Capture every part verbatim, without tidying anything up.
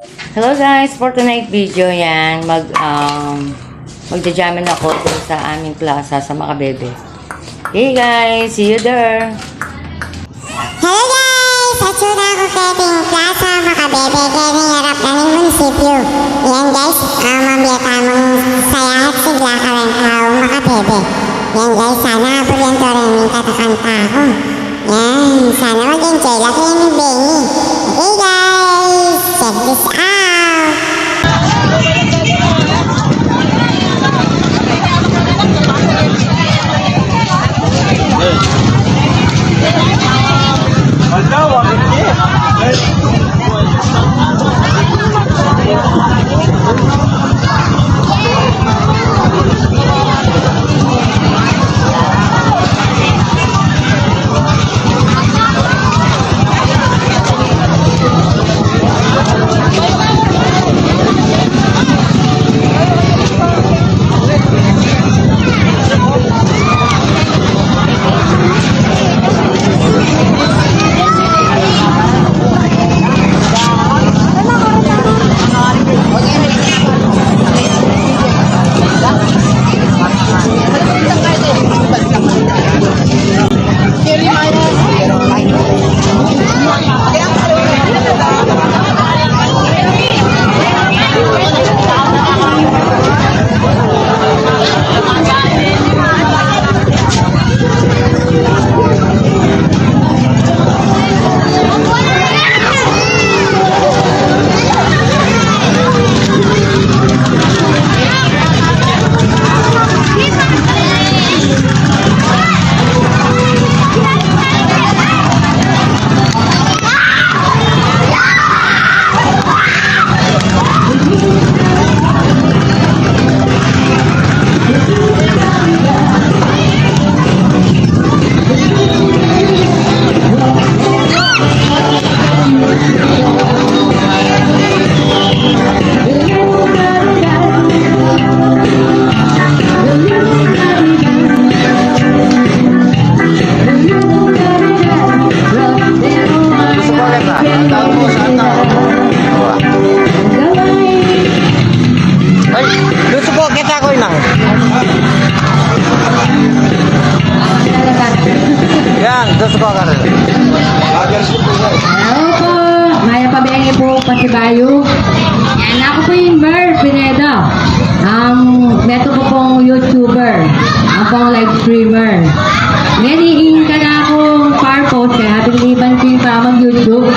Hello guys, for tonight video yan, mag, um, magja-jamming ako dun sa aming plaza sa Macabebe. Hey guys, see you there! Hello guys! Atiu na ku keting plaza Macabebe, keni harap na ning munisipyu. Yan guys, ah, mamye tamung saya at sigla kareng tau Macabebe. Yan guys, sana aburi yu rin ing katakanta ku. Yan, sana mag-enjoy la kayu ni Benny. Okay guys, check this out. Ay, gusto po kita ko inang. Yan, gusto ko ka rin. Hello po, mayap a bengi pu pasibayu. Yan, aku pu i Mer Pineda. Ang metung ku pung YouTuber, ang pung live streamer. Ngeni ing kanakung purpose, kaya atin liban ku ing pamag-YouTube.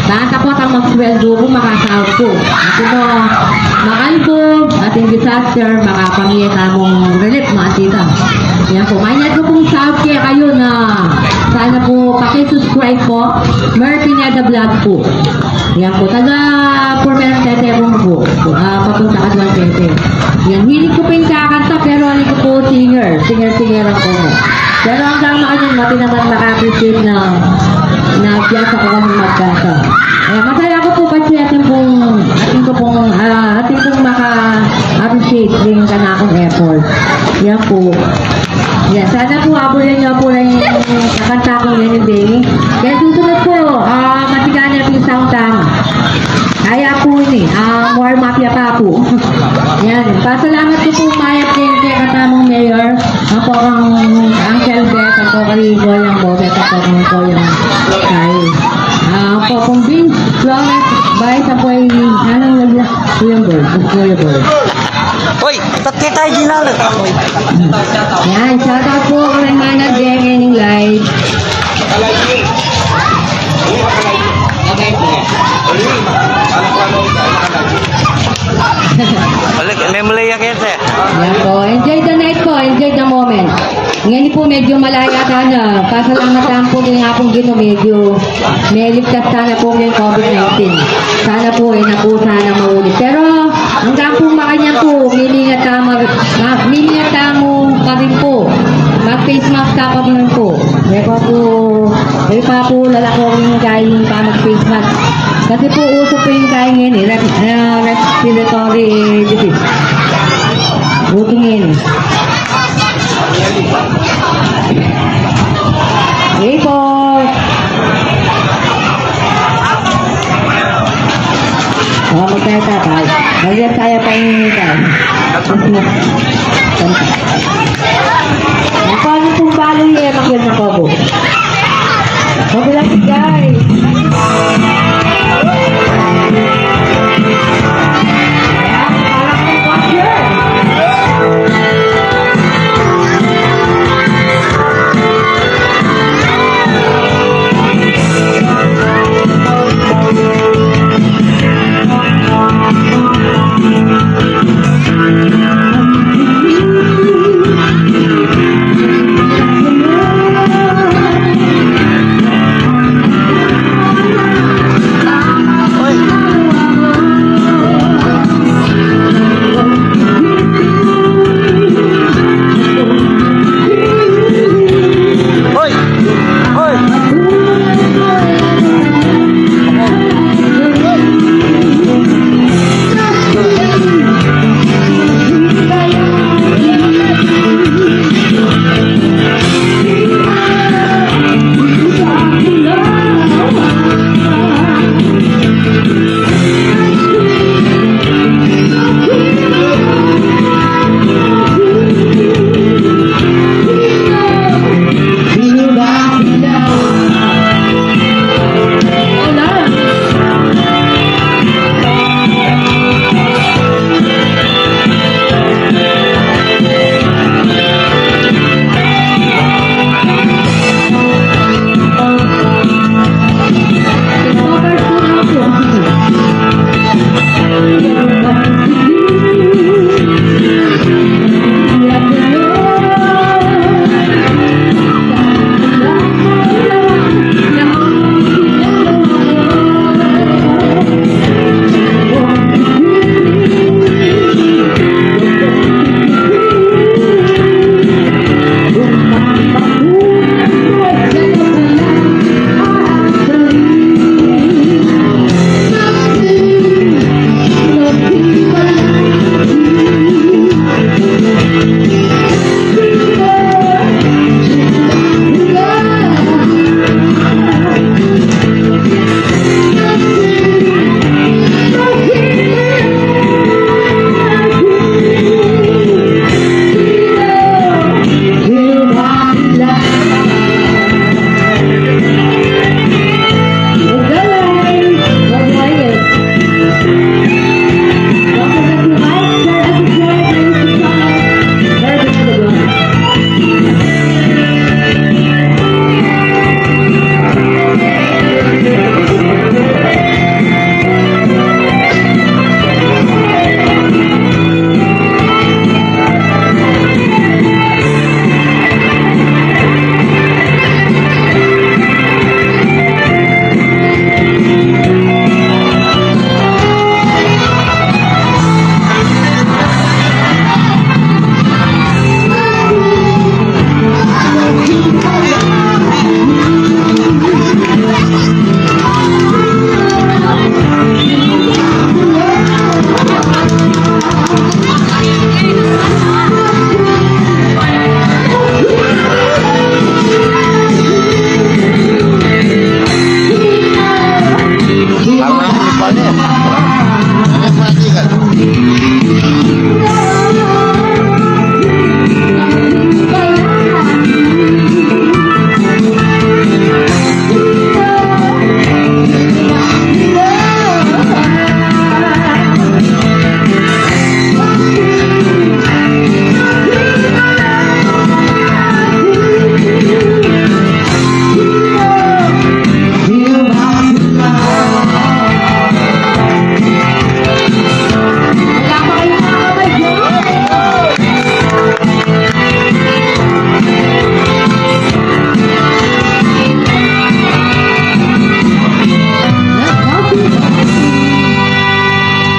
Bang tapat a magsweldo ku, makasahod ku. At ito, makalbo, atin disaster, makapamie tamung relief, mga tita. Yan pu, manyad ku pung sahod kekayu na sana pu paki-subscribe pu, Mer Pineda Vlog pu. Yan pu, taga Pormeran Tete pu. Ah, papunta ka dyan, Tete. Yan, hilig ku pin kakanta, pero ali ku pu singer. Singer-singer ang kumu. Pero anggang makanyan, mati naman maka-appreciate na, na piyasa ku kung magkanta. Eh, masaya ku pu kasi atin pung, atin ku pung, ah, atin pung maka-appreciate ding kanakung effort. Yan pu. Yan, sana pu abuyan yu pu rin ing kakanta kung yan ing Benny. Kaya susunod pu, ah, matikan na pu ing sound tama. Aya pu ini, ah, more mafia pa pu. Yan, pasalamat ku pu mayap keng kekatamung mayor, ampo kang Uncle Beth, ampo kang Boyang Bobet, ampo kang Boyang Kai. Ah, ampo kang Vince Flores, bay, sa Kuya, anong nagla-, Kuya Boy, Kuya Boy. Hoy, tat kita ay dinala. Yan, shout out pu kang Manang Deng, ining live. Balik, memulai ya, Kete. Yan pu, enjoy the night pu, enjoy the moment. Ngeni pu, medyu malaya tana. Pasalamat lang pu king Apung Ginu, medyu meligtas tana pu king COVID nineteen. Sana pu, e na pu sana maulit. Pero anggang pu makanyan pu, mimingat tamu, ma-, mimingat tamu pa rin pu. Mag-face mask ta pa rin pu. Kaya pa pu, kaya pa pu, lalako rin kayu ing pamag-face mask. Kasi pu, uso pu ing kayu ngeni, res-, ah, respiratory disease. Uso ngeni. Hey po. Oh, magkaya tayo. Magkaya tayo, pahingi tayo. Ang paano pong balo yung emakil na kobo? Magulang, guys. Ayan, parang may watcher.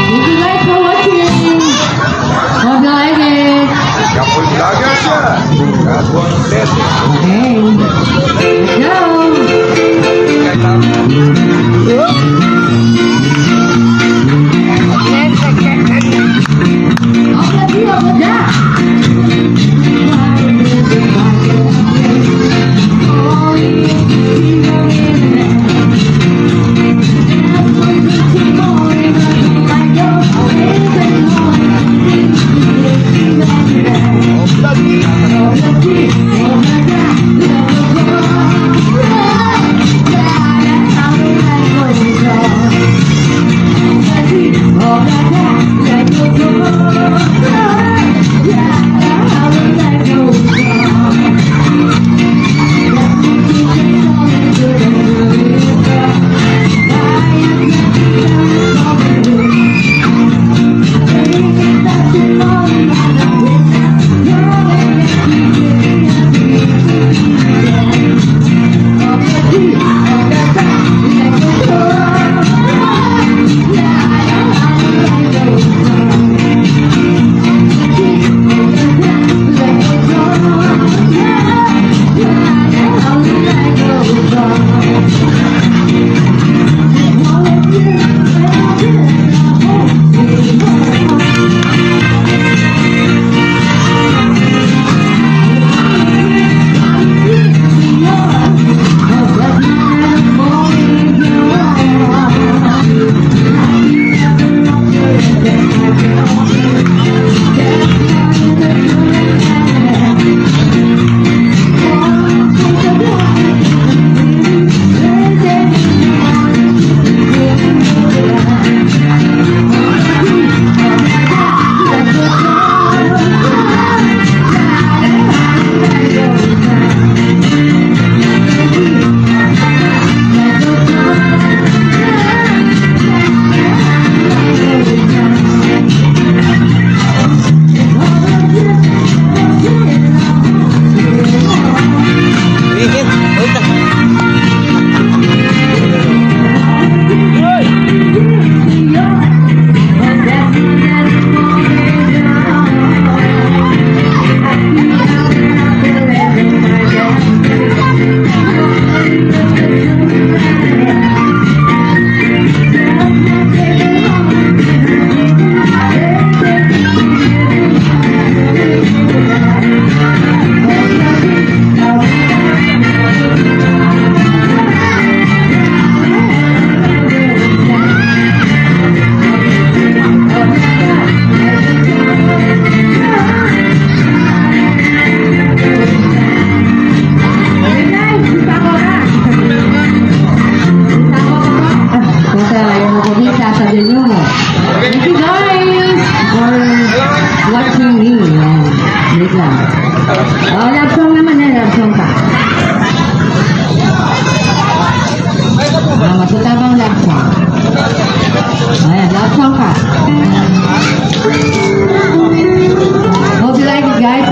Thank you guys for watching. Hope you like it. Kapag vlogger siya. God bless you. Okay. Let's go. Thank you, guys, for watching me. Yan. Wait lang. Oh, love song naman yan. Love song pa. Ah, masuta bang love song? Ayan, love song pa. Hope you like it, guys.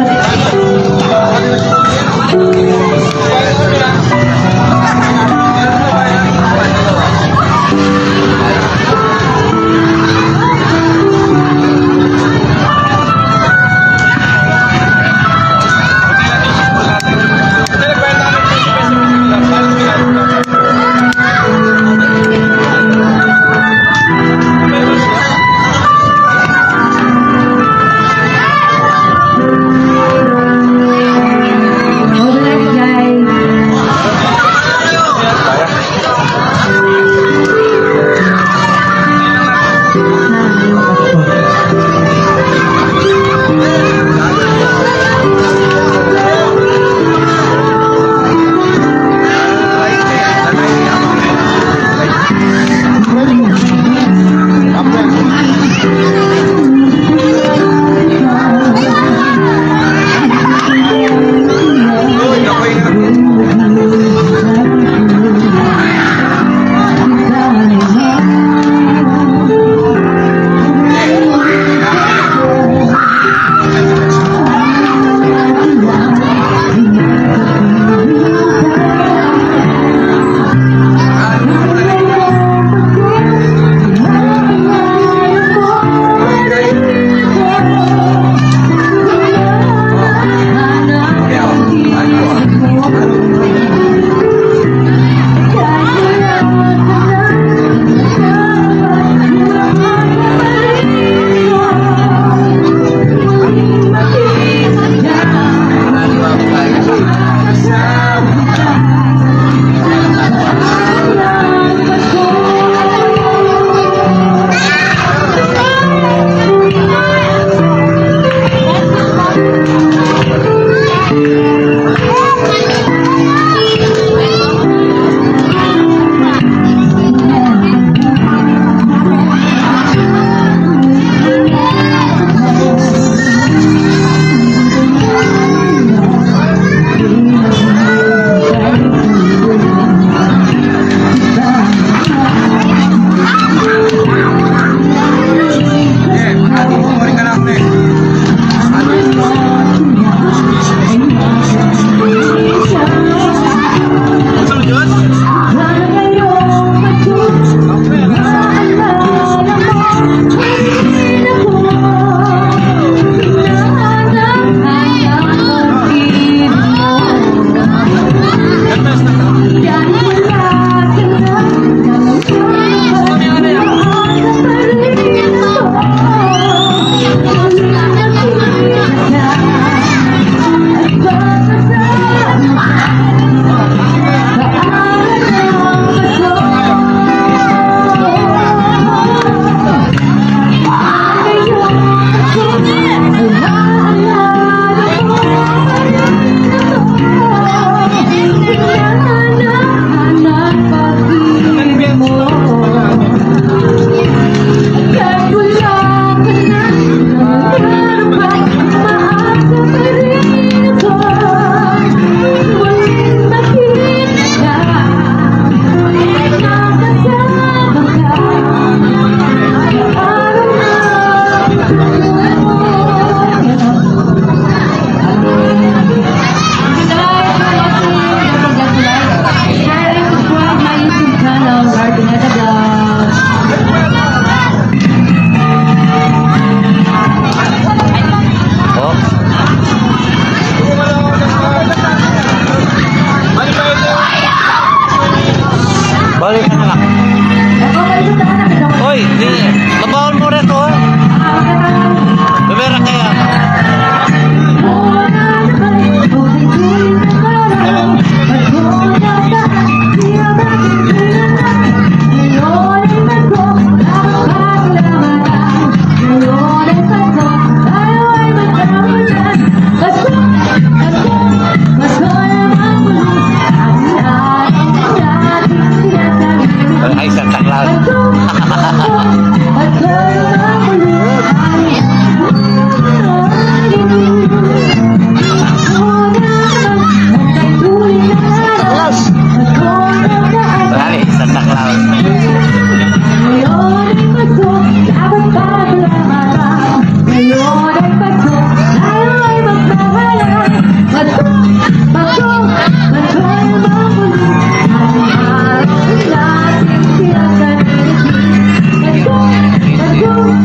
Thank you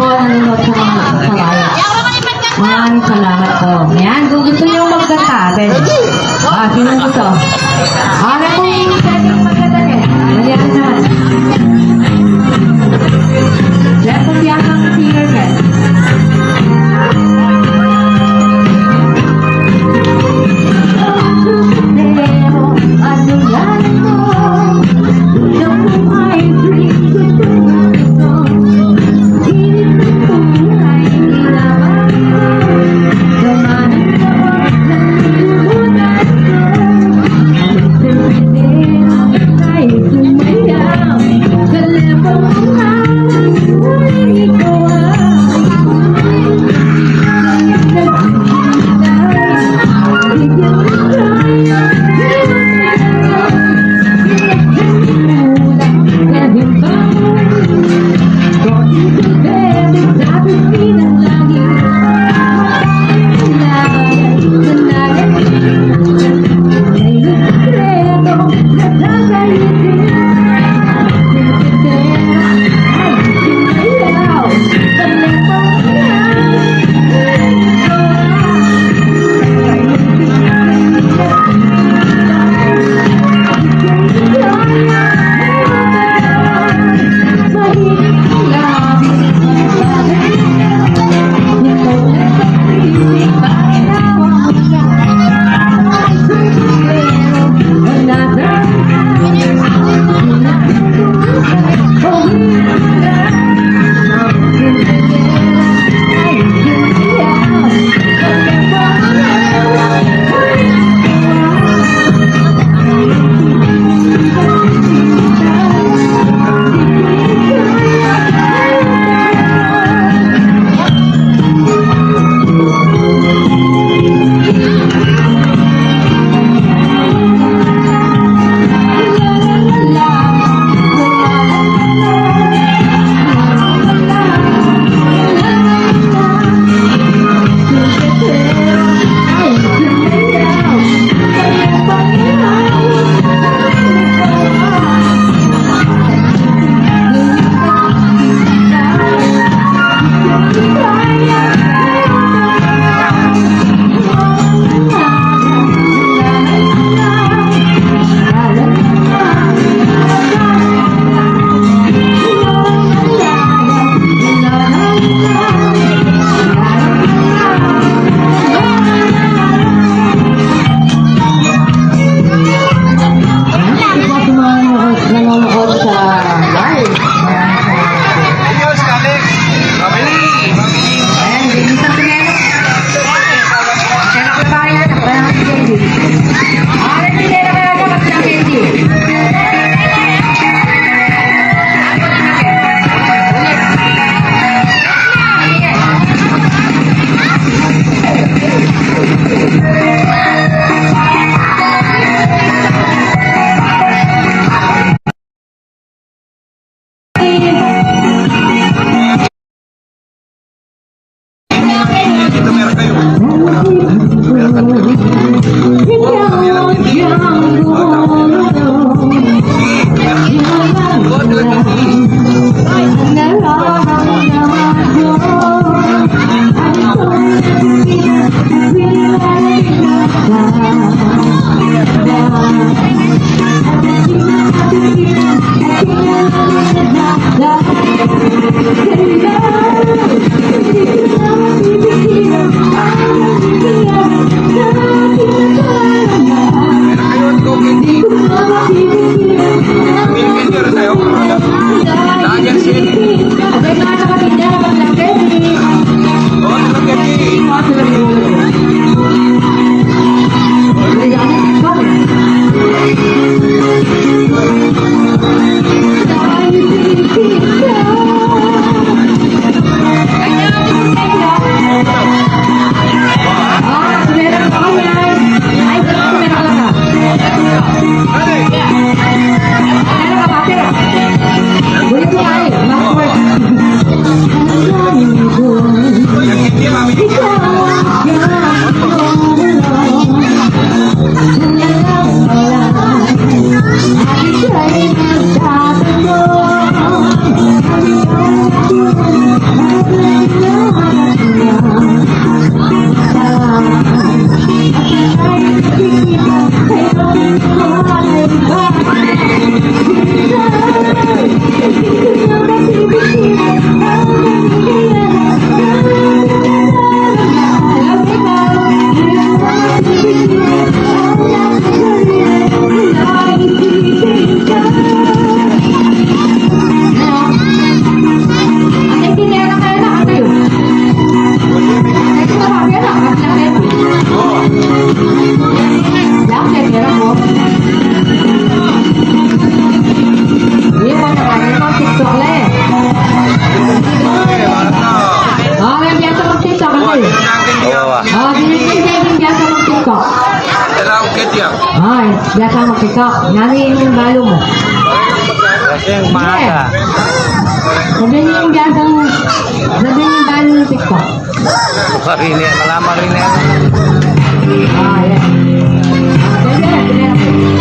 po, nanonood sa mga nakasalaya. Maraming salamat po. Ayan, kung gusto niyo magkanta, pwede. Ah, sino gusto? Ah, may pong pwedeng magkanta eh. Ayan na. Yan po siya ang singer, guys. Biasa mag-TikTok. Nanu ing balu mu? Kasi yung maaga. Sabihin niyo yung biasang, sabihin niyo yung balu ng TikTok. Marine, wala marine. Ah, yeah. Sige, sige.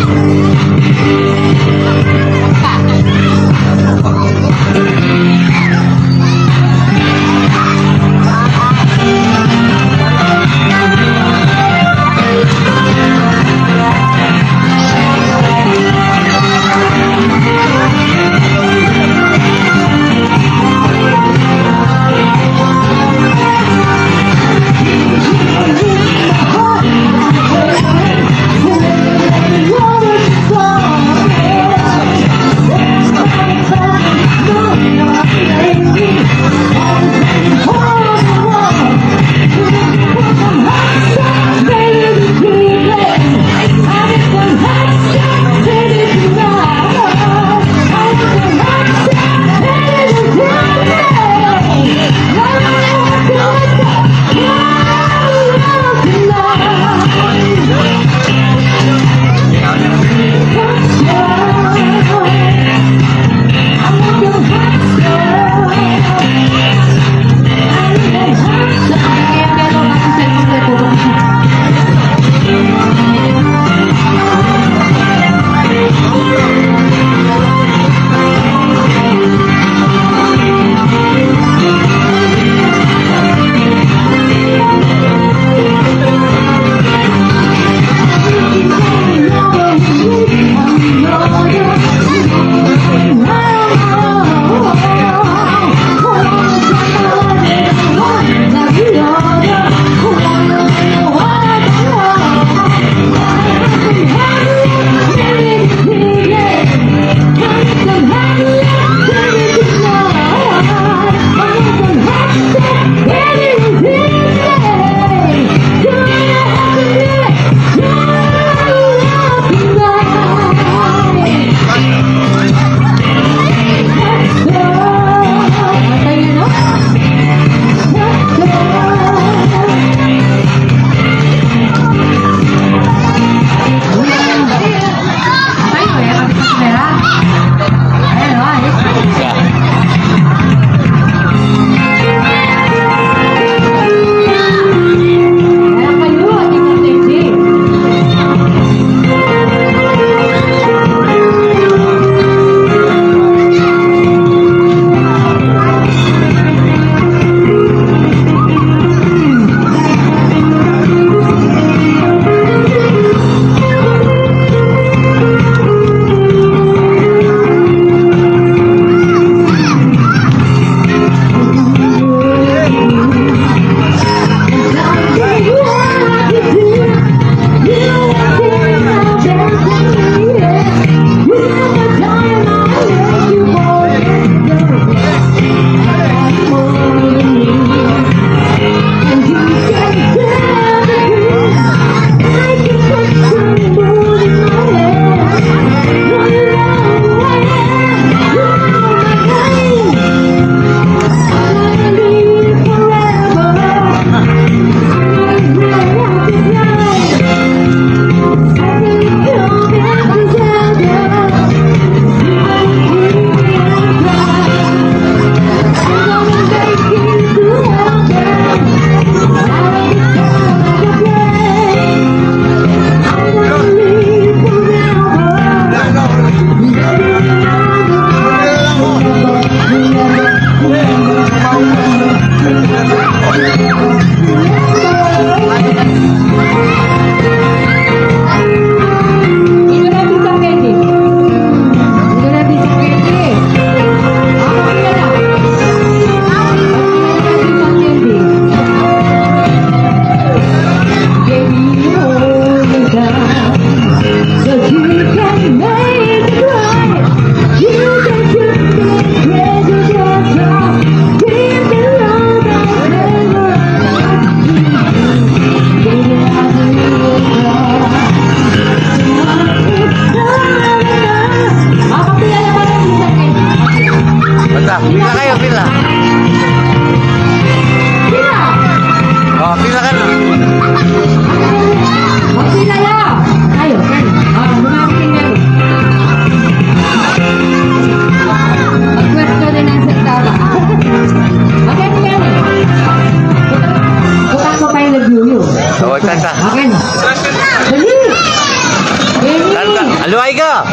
Luay ka!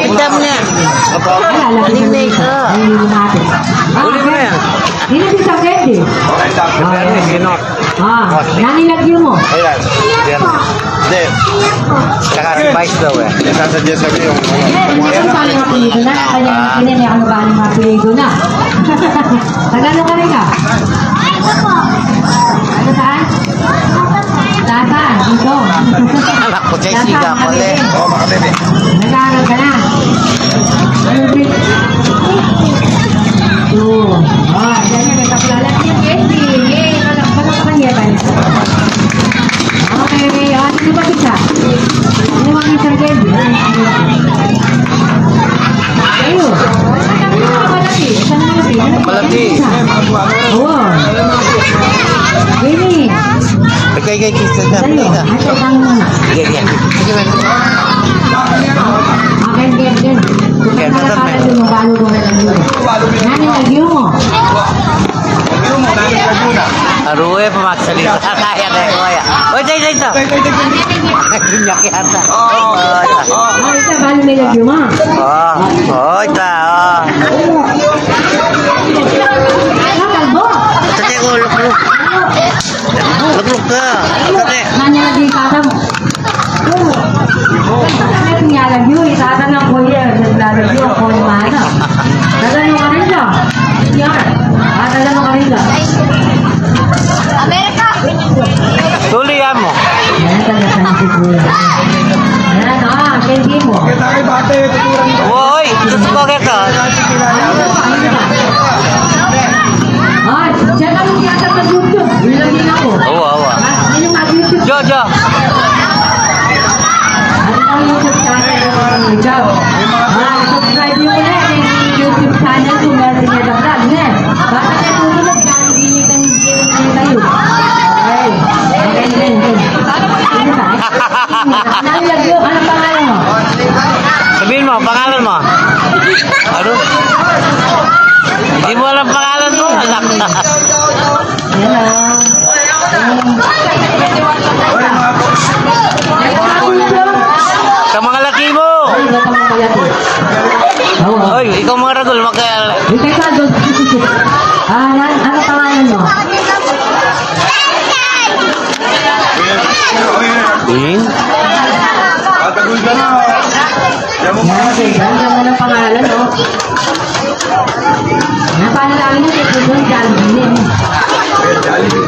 Kita mo na. Ay, lalaki na ito. Ay, lumapit. Uli mo na yan. Ini si Sir Candy. Bernie, sino? Ah, nani lagyu mo? Ayan. Yan. Hindi. Tsaka si Vice daw eh. Sasuggest kami yung ano. Hindi, hindi ko sabi ng apelyido na. Kanya, kanya niya kung paano mga apelyido na. Taga ano ka rin ka? Taga saan? Tata, dito. Anak ko, Jessica, pala eh. Nag-aaral ka na. Ano, Vic? Oo. Oh, dyan na, may kakilala. Yung Candy. Yay! Palakpakan niya tayo. Okay, oh, sino pa isa? Sino ang isang Candy? Ayun. Malaki. Isang malaki. Malaki. Isa. Oo. Ini. Ikay, ikay, ikay, ikay, ikay. Dali, ikay. Ate, tanong mo na. Sige, sige. Sige, man. Akin, akin, akin. Kaya, kaya, kaya. Nani lagyu mo? Arue, pamaksalita. Kaya, kaya, kaya. Oy, tay, tay, tay. Ay, ginyak yata. Oh, ita. Ay, ita, bali may lagyu mo. Oh, oh, ita, oh. Ano, kalbo? Ito, ito, lukluk. Lukluk ka. Ito, ito. Nanya lagi ka, Adam. Ay, niya lagyu, isa ka na, kuya. Naglalagyu ako ni Mana. Taga ano ka rin ka? Yan. Ah, taga ano ka rin ka? Amerika. Tulian mo. Yan, taga San Isidro. Yan, ah, candy mo. Woy, gusto ko kita. Ah, siya ka nung yata sa YouTube. Yun lang din ako. Oo, oo. Ah, yun yung mag-YouTube. Jo, Jo. Ano ang YouTube channel ko? Ah, subscribe nyo ko na yung YouTube channel ko, Melvin Yada Vlog, ne? Basta kayo susunod, dahil hindi kayo hindi kayo. Okay. Okay, okay, okay. Ano ba? Ano lagi? Ano pangalan mo? Sabihin mo, pangalan mo. Ano? Hindi mo alam pangalan mo, anak. Hello. Sa mga laki mo. Ay, iba pa mga laki. Oo. Oy, ikaw mga ragul, magka- Ikaw sa ragul. Ah, nan-, ano pangalan mo? Hmm? Patagul ka na. Yan, yan, yan ang pangalan, no? Napanalangin mo si Pudong Jollibee, eh. Ay, Jollibee.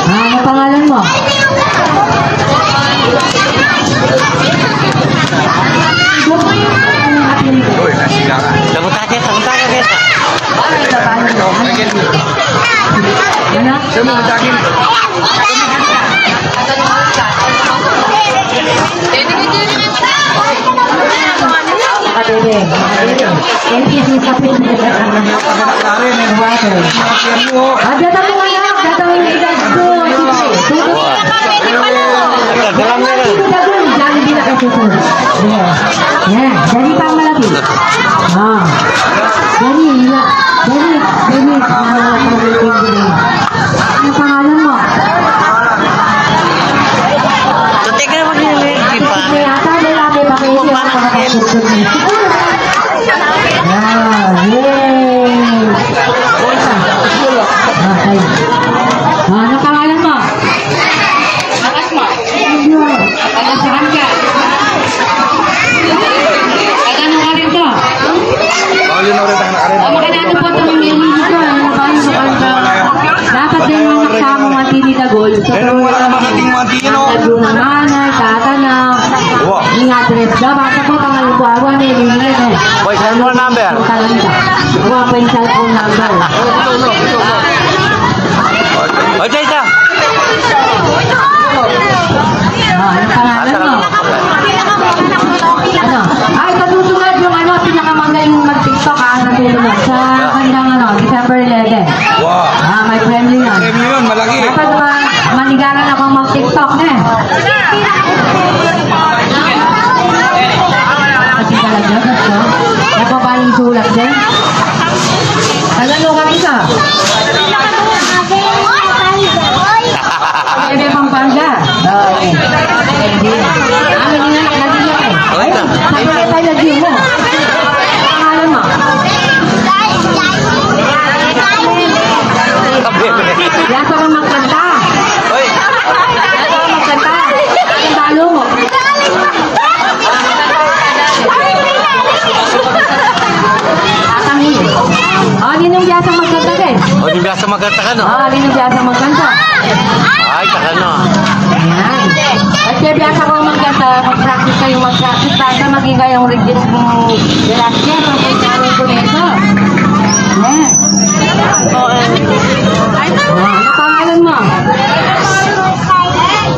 Ah, ano pangalan mo? Uy, nasiga ka. Sabot atin, sabot atin. Ano? Sabot atin. Adede, adede. N P C sa pin. Water. Ada tamu anak, datang ini dah. Tuh, tuh, tuh. Jangan kita kasih tuh. Ya, ya, jadi pamalaki. Ah. Jadi, ya, jadi, jadi, ah, Ano pangalan mo? Teka, wag yun eh. Di pa. May ata, may ate, pakinggan mo, pakinggan mo. Ah, yay! Okay. Ano pangalan mo? Taga saan ka? Taga ano ka rin to? Bawal yun, ulit ang nakarin. O, makanado po itong nililito, ano ba yung mukhang ka? Dapat din yung anak sa mga tinidagol. Pero wala naman ating mga tino. Ang laguna, tatana. Wow. Yung address daw, basta po, pangalan po, awa, nililito eh. Boy, cellphone number. Ang talanta. Awa po yung cellphone number. Oy, isa, isa. Ah, ano pangalan mo? Ano? Ay, sa susunod yung ano, pinakamagaling mag-TikTok, ah, sa susunod. Sa bandang ano, December eleven. Wow. Ah, may premyo yun. Premyo yun, malaki. Dapat ma-, manigaran akong mag-TikTok, ne? Kasi talaga, gusto. Napapaling sulat din. Taga ano ka, isa? Pwede pang Magkanta ka, no? Ah, alin ang biasa magkanta? Ay, taka, no? Ayan. At kaya biasa ko magkanta, mag-practice kayo, mag-practice para maging kayong rigid ng relax niya, pag kailangan ko nito. Ayan. Ah, ano pangalan mo?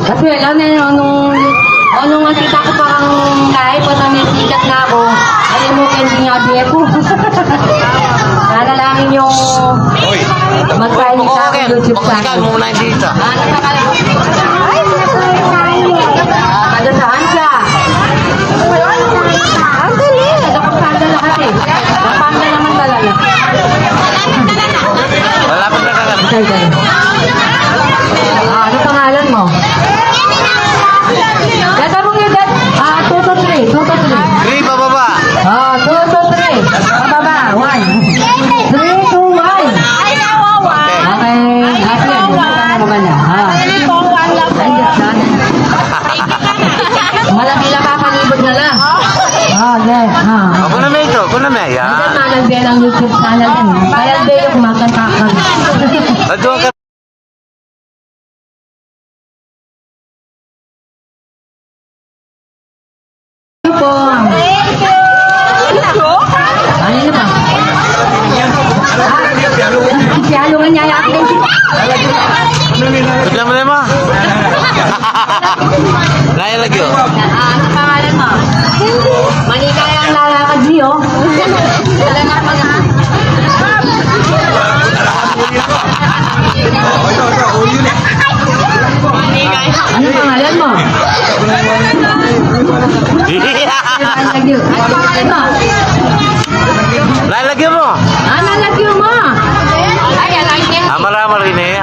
Kasi alam na yun, nung, o, nung nakita ko pa kang live, basta may sikat na ako, alam mo, hindi nga biya ko. Nanalangin yung Hoy, magkain sa akin, YouTube channel. Muna dito. Ah, nagkakalang. Ah, taga saan ka? Ang galing. Taga Pampanga lahat eh. Pampanga naman talaga. Malapit na talaga. Sorry, sorry. Ah, ano pangalan mo? Data mo yung dat-, ah, two to three, two to three. Three, pababa. Ah, two to three. Pababa. One. Three, two, one. Okay. Happy. Ano naman yan? Ah. Ay, yan. Malaki lang, papalibot na lang. Ah, yan. Ah. Ako na may ito, ako na may, ah. Ay, yan, Manang Bel ang YouTube channel yan. Manang Bel yung kumakanta ka. Ba't doon ka po? Ano na ba? Ah, siyalo nga niya, ate. Problema na mo. Naya lagi, oh. Ah, ano pangalan mo? Maligaya ang lalakad niyo. Wala na pag-, Ano pangalan mo? Lalagyo. Ano pangalan mo? Lalagyo mo. Ah, lalagyo mo. Ay, alam niya. Ah, marama rin eh. Ay,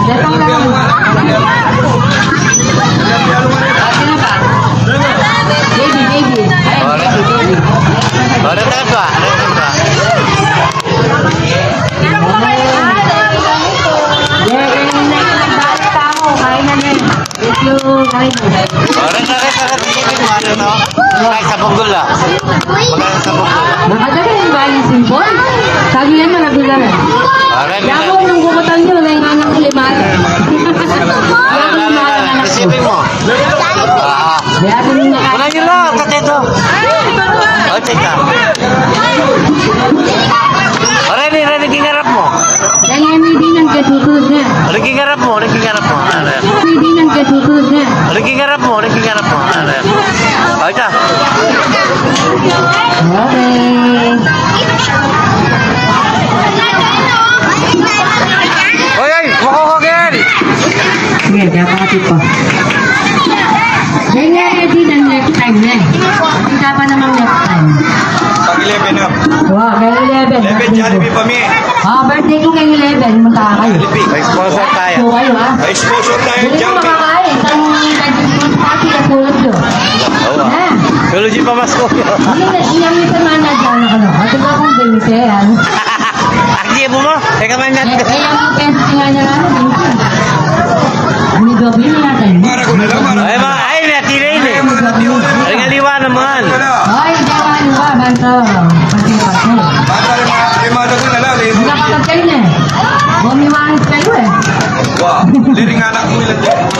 datang, datang lang. Ah, sino pa? Baby, baby. Ay, baby, baby. Ora ka, ora ka. Ora ka, ora ka. Sige, sige, ano, no? Ay, sa punggol, ah. Magkano sa punggol? Nakadali yung bayan simpon. Sabi yan, malagulan. Ora, Yaku, nung kukutang yun, wala yung anak ko, lima. Ora, ora, ora. Isipin mo. Ah, ah. Kaya ako nung naka- Una yun lang, kateto. O, teka. Ora, ni, ora, ni, kingarap mo. Kaya nga, hindi nang katutunan. Ora, kingarap mo, ora, kingarap mo. Ora. Hindi nang katutunan. Ora, kingarap mo, ora, kingarap mo. Ora. O, ita. Okay. Oy, oy, makukugin! Sige, dapat ito. Ganyan na din ang next time na eh. Kita pa namang next time. Pag eleven na. Wow, kay eleven, eleven, birthday ko. Jollibee pa mi. Ah, birthday ko kay eleven, munta kayo. Jollibee. May sponsor tayo. So, kayo, ha? May sponsor tayo, Jollibee. Hindi ko makakain. Isang birthday party, katulad ko. Oo. Ha? Tulad yung pamasko. Hindi na, iyan yung sama na dyan, ano. At ito akong bente, ano. Ang libo mo? Teka, man natin. Eh, eh, ang offense nga na lang, ano, minsan. Ang libo, yun natin. Ay, mga, ay, may atira yun, eh. Ay, mga atira yun. Ay, ngaliwa naman. Ay, hindi, ngaliwa, banto. Pati, pati. Bata, yung mga, yung mga dagol na lang, eh. Nakakatay na, eh. Bumiwangis kayo, eh. Wa, liring anak mo ilan dyan.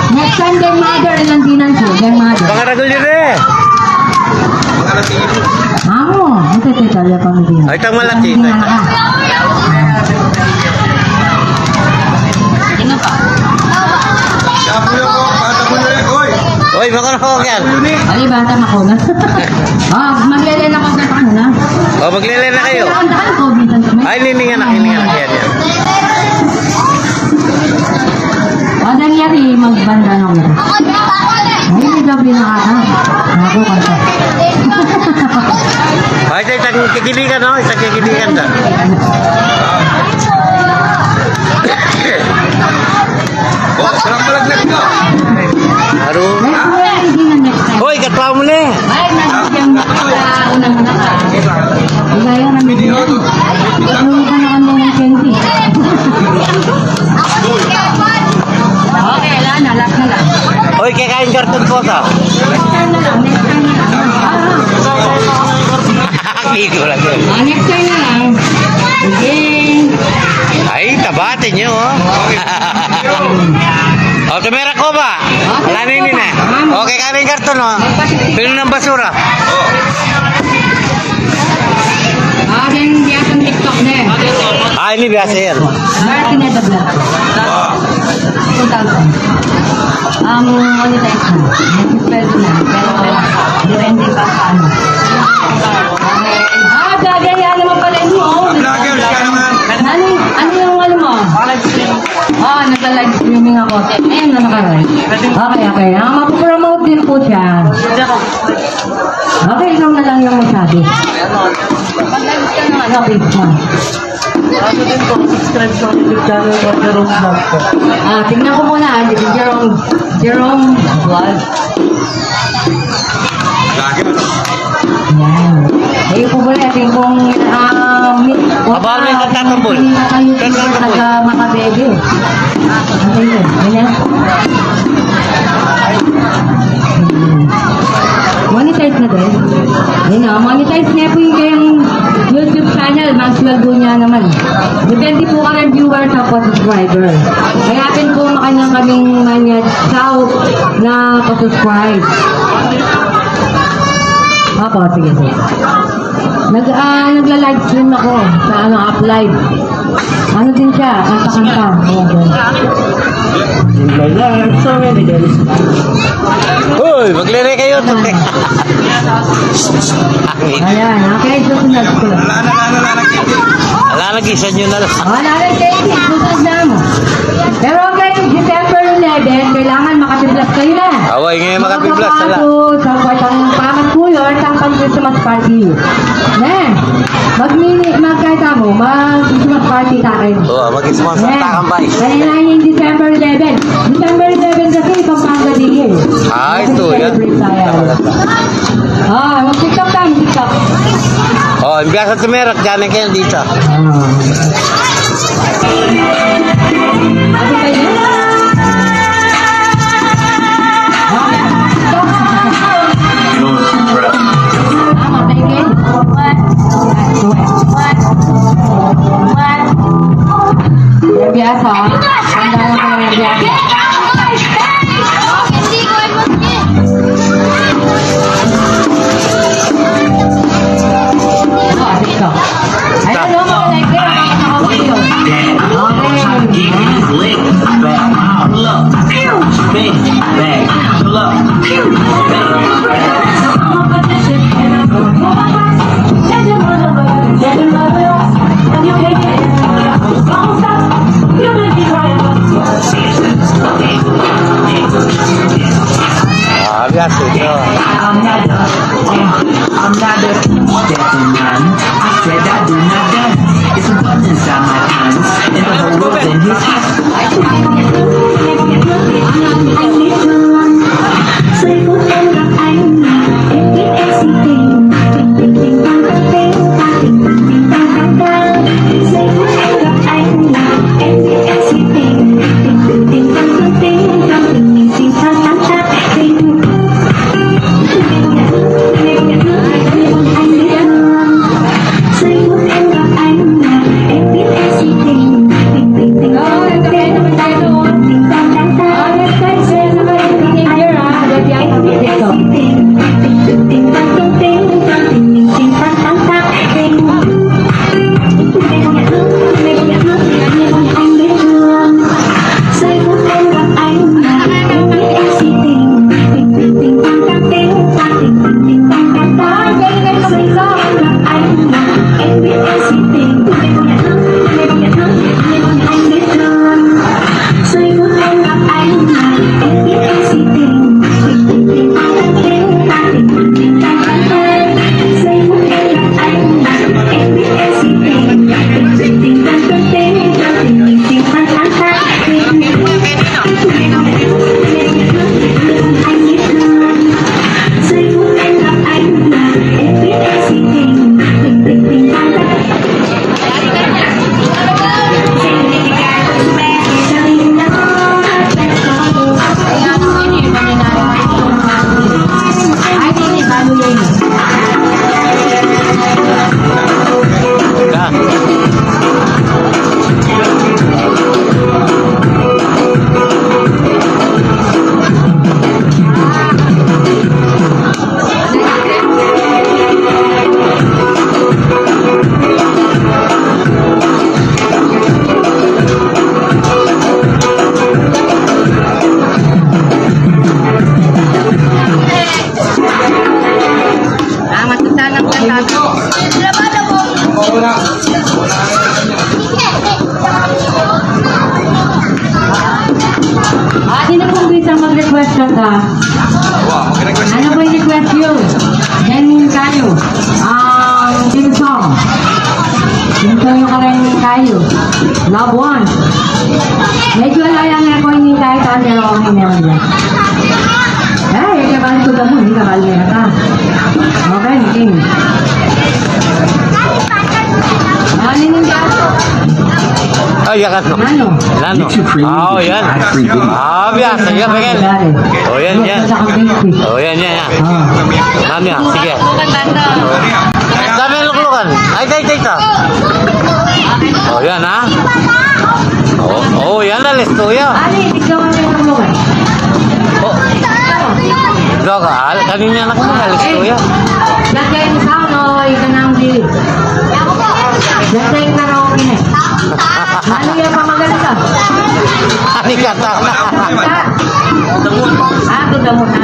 Next time, deng mother, ilang dinan ko, deng mother. Pangaragul yun, eh. Amo, ito, ito, ito, yung pamilya. Ay, tang malaki, ito, ito. Sino pa? Siya po yung bata mo na rin, oy. Oy, makuna ka yan. Ay, bata, makuna. Ah, maglele na ko sa muna. O, maglele na kayo. Kailangan ka ng COVID ang kamay. Ay, lilingan na, lilingan na. Yan, yan. O, dali, ate, magbanda na ako. Ay, may gabi na ata. Ako, kanta. Ay, sa isang kikilikan, no? Isang kikilikan na. O, sarap pala, let's go. Aru. Next time, hindi na next time. Hoy, katwa mo na eh. Ay, nabigyan mo ko sa unang naka. Wala yan, ang bigyan. Ano ka na kami ng candy? Okay, wala na, last na lang. Hoy, kaya kain karton po sa. Next time na lang, next time na lang. Ah. Ito lang yun. Ah, next time na lang. Sige. Ay, tabate nyo, oh. O, tumira ko ba? Ala na ini na. Okay, kami yung karton, oh. Pino ng basura? Ah, then, biasa ng TikTok na eh. Ah, ini biasa yan. Martin at the Black. Two thousand. Um, monetize na. Sweldo na. Pero, depende pa sa ano. Ah, gagaya naman pala yun, oh. Vloggers ka naman. Ano, ano yung ano mo? Ah, nagla-live streaming ako. Ayun na, naka-live. Okay, okay. Ah, mapopromote din po siya. Okay, ikaw na lang yung masabi. Mag-live ka naman. Okay, ah. Ano din po, subscribe sa YouTube channel ko, Jerome Vlog po. Ah, tingnan ko muna, ah, Jerome, Jerome Vlog. Yan. Ayun po pala, ating pong, ah, mi-, Aba, may ah, nagtatambol. Hindi na kayo Nagtatambol. Taga Makabebe. Ano yun? Ganyan? Monetize na din. Ayun na, monetize na po yung kayang YouTube channel. Mag-sweldo niya naman. Depende po kayang viewer sa subscriber. Kaya pin po makanya kaming manya South na pa-subscribe. Opo, sige, sige. Nag, ah, nagla-live stream ako sa ano, Up Live. Ano din siya, kanta-kanta. Ayan, ganun. Uy, maglere kayo. Ayan, okay, susunod ko. Ala, nag-isa nyo na lang. O, nanay, thank you. Susunod na mo. Pero okay, December eleven, kailangan makatiplas kayo na. Away, ngayon makatiplas, ala. Sa kwartang pamat kuyo, sa pang Christmas party. Ne? Magmini, magkaya mo, mag-Christmas party tayo. Oo, mag-Christmas Ne? Takang bay. Kaya na yung December eleven. December eleven kasi, Pampanga Day eh. Ah, ito, yan. Celebrate tayo. Ah, mag-TikTok tayo, TikTok. Oh, yung biasa tumerak, dyan ang kayo dito. Ah. Biasa. Ang dami ko ng biasa. Ayan, no, mga like, eh, mga kapatid. Okay. Ah, biasa ito. I'm not a, uh, I'm not a gentleman. I said I do not dance. It's a button inside my pants. And the whole world in his hands. Atin na pung bisang mag-request kanta. Ano po yung request nyo? Yan tayo. Ang theme song. Theme song yung kalain tayo. Love One. Medyo layang ako yung tayo, tayo, pero okay na yun. Ay, kabal ko na mo, hindi kabal na yata. Okay, okay. Ano yung gato? Ay, yakat no. Ano? Nano? Oh, yan. Ah, biasa, yan, pengen. Oh, yan, yan. Oh, yan, yan, yan. Ah. Mami, ah, sige. Dami ang luklukan. Ay, tay, tay, ta. Oh, yan, ha? Oh, oh, yan, alis tuya. Ay, ikaw ang luklukan. Oh. Doga, al-, kanina na ko, alis tuya. Lagay mo sa ano, ika nang di. Lagay na raw, ina. Ano yung pamagaling ka? Ani ka ta? Ah, tudamon na. Ah, tudamon na,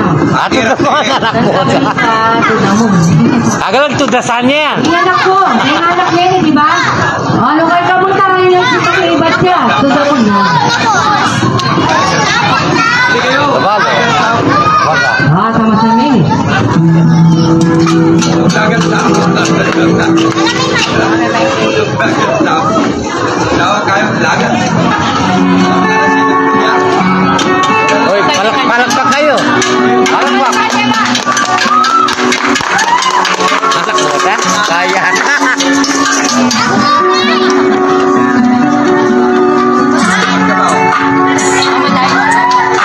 anak ko. Ah, tudamon. Agalag tudasan niya. Yung anak ko, yung anak niya, di ba? Ano kayo ka mong tayo yung ibat siya? Tudamon na. Bale. Baka. Ah, sama-sama ini. Hoy, palak-, palakpak kayo. Palakpak. Palakpak, ha? Kaya.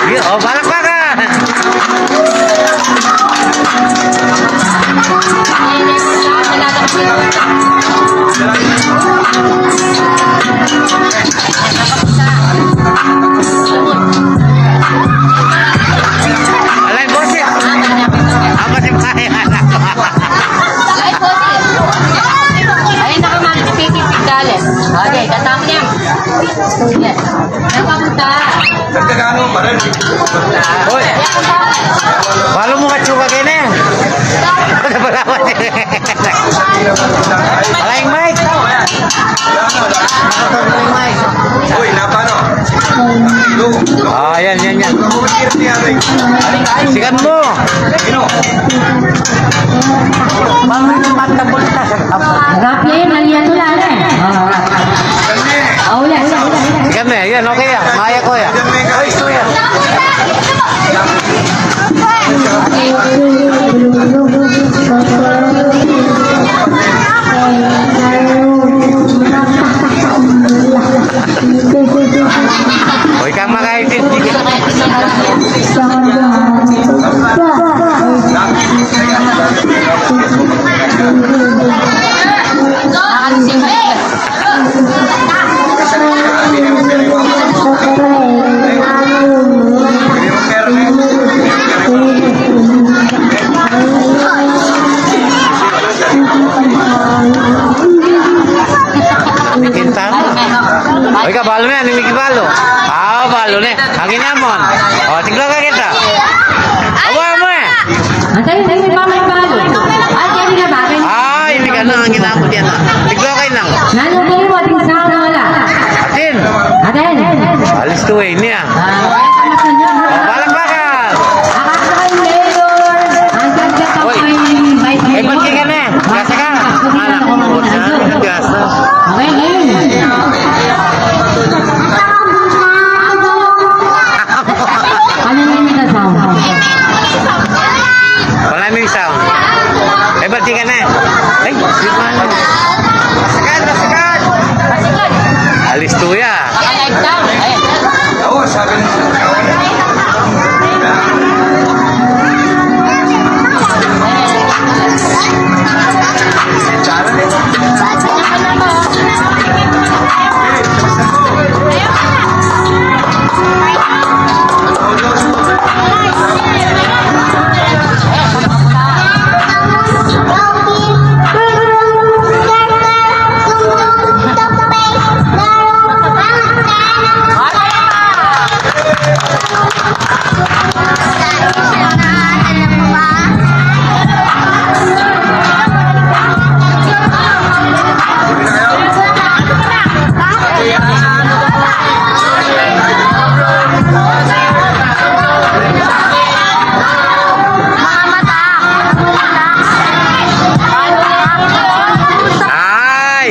Sige, o, palakpakan. Alay, bossing. Apa si Paya? Ay, naku, Ma'am, speaking Tagalog. Okay, tatang niya. Yes. Napapunta. Nagkakano pa rin. Hoy. Balo mo katsuka kene. Malayang Mike. Malayang Mike. Uy, napano? Ah, yan, yan, yan. Sikat mo. Rapi, mali yan, wala na eh. Ah, wala. Sikat na, yan, okay yan. Maya ko yan. Ay, ito yan. Hoy, kang makaitis. Quintana. Oy, ka balo ne, ani miki balo? Ah, balo ne. Angin amon. O, tigla ka kita. Awa mo eh. Antay, antay, may pamay balo. Ay, hindi na ba? Ah, ini ka na, angin amon yan. Tigla kayo na. Nanung tuloy mo, ating sa wala. Atin. Atin. Alis to eh, ini ah. Ah, palakpakan. Oy, eh, ba't di ka na? Biasa ka? Anak ko, biasa. Okay, game. Ano na yung sound? Wala may sound. Eh, ba't di ka na? Ay, di pa na. Alis to ya. Naka-live ka? Ayan. Oo, sabi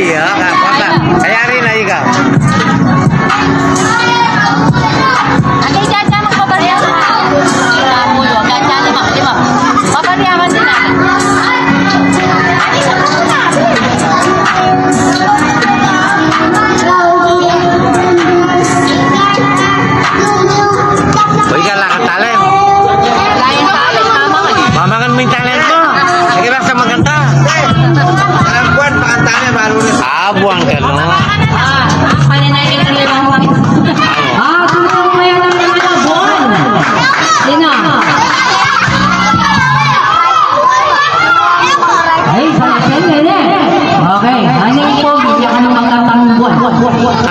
Ya, ka, papa. Kaya rin na ikaw. Agay, dyan, dyan, magpaparias ka. Lima, puluh, agay, dyan, lima, lima. Paparias ka sila. Uy, ka lang ang talent. Lain talent, mama. Mamangan mo yung talent mo. Sige, basta maganda. Alam ko, pakanta niya, balo na. Ah, buwan ka, no? Ah, palinay ka ng limang. Ah, susunod ngayon ang mga buwan. Sino? Ay, sa akin, yun eh. Okay, ano yung pogi? Hindi ka naman katang buwan.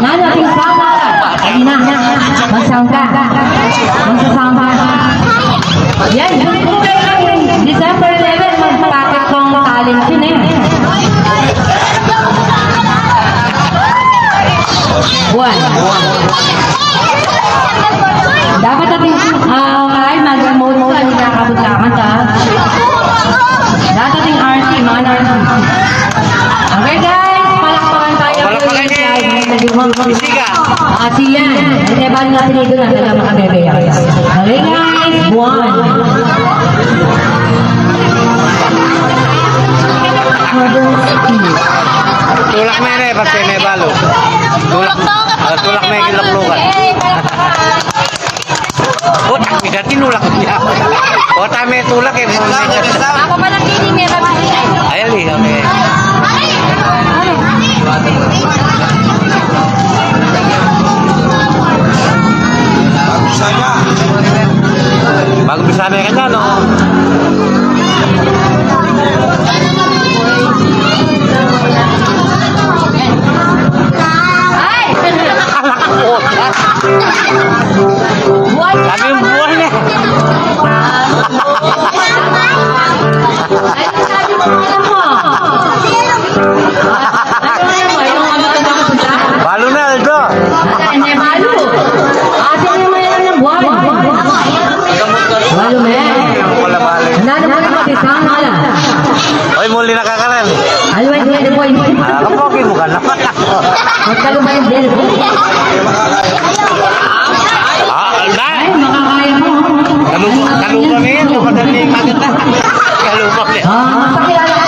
Nana, pinsama ka. Ay, na. Magsangka. Magsasangka. Yan, December eleven, magpapakit kong talent yun eh. Buwan. Dapat ating, ah, kalain, mag-emote ka, hindi nakakabot na kanta. Dapat ating arty, mga arty. Okay, guys, palakpakan tayo. Palakpakan niya. Sige. At yan, hindi ba nga pinigo na talaga makabebe yan? Okay, guys, buwan. Tulak me ne, pasti me balo. Tulak, ah, tulak me, kilaklukan. O, tak, bisa tinulak niya. O, tame tulak e. Ako pa lang dini, may mabibigay. Ay, ali, okay. Bago bisa na ka dyan, no? Ay! Anak ko. Buwan. Sabi yung buwan eh. Ay, sabi mo, alam mo. Ano, ano, ano, ano, ano? Balo na, Aldo. Hindi, balo. Ate, ano mo yan ng buwan? Balo, men. Wala, balo. Ano, ano, ano, ano, ano? Oy, muli na ka, Karen. Alwan, hindi, ano, boy? Ah, kapogi mo ka na. Magkaluban yung bell. Ah, na. Ay, makakaya mo. Kalupa, kalupa na yan. Kalupa na yan. Kalupa na yan. Ah, pakilala ka